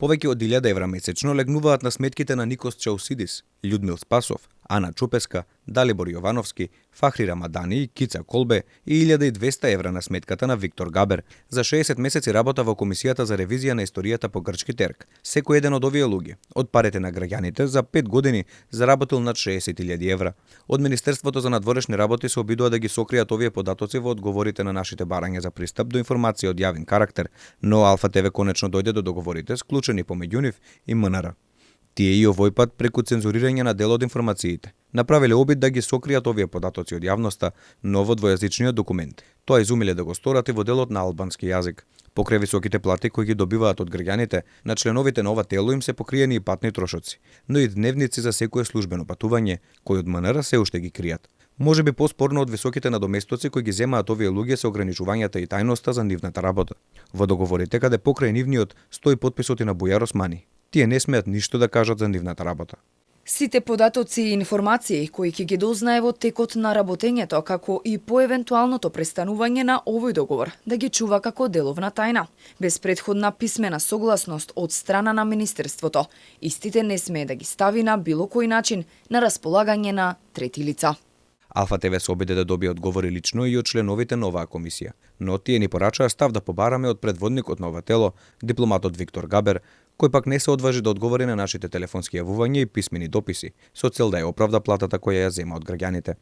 Повеќе од 1000 евра месечно легнуваат на сметките на Никос Чаусидис, Људмил Спасов, Ана Чупеска, Далибор Јовановски, Фахри Рамадани, Кица Колбе и 1200 евра на сметката на Виктор Габер. За 60 месеци работа во Комисијата за ревизија на историјата по грчки терк. Секој еден од овие луѓе, од парите на граѓаните, за 5 години заработил над 60.000 евра. Од Министерството за надворешни работи се обидува да ги сокријат овие податоци во одговорите на нашите барања за пристап до информација од јавен карактер, но Алфа ТВ конечно дојде до договорите склучени помеѓу нив и МНР. Тие и овој пат преку цензурирање на дел од информациите направиле обид да ги сокријат овие податоци од јавноста, но во двојазичниот документ. Тоа изумиле да го сторат и во делот на албански јазик. Покрај високите плати кои ги добиваат од граѓаните, на членовите на ова тело им се покриени и патни трошоци, но и дневници за секое службено патување, кои од МНР се уште ги кријат. Може би поспорно од високите надоместоци кои ги земаат овие луѓе се ограничувањата и тајноста за нивната работа. Во договорите каде покрај нивниот стои потписот и на Бујар Османи. Тие не смеат ништо да кажат за нивната работа. Сите податоци и информации кои ќе ги дознае во текот на работењето, како и по евентуалното престанување на овој договор, да ги чува како деловна тајна, без претходна писмена согласност од страна на Министерството. Истите не смее да ги стави на било кој начин на располагање на трети лица. Алфа ТВ се обиде да добие одговори лично и од членовите на оваа комисија, но тие ни порачаа став да побараме од предводникот на ова тело, дипломатот Виктор Габер, кој пак не се одважи да одговори на нашите телефонски јавувања и писмени дописи, со цел да ја оправда платата која ја зема од граѓаните.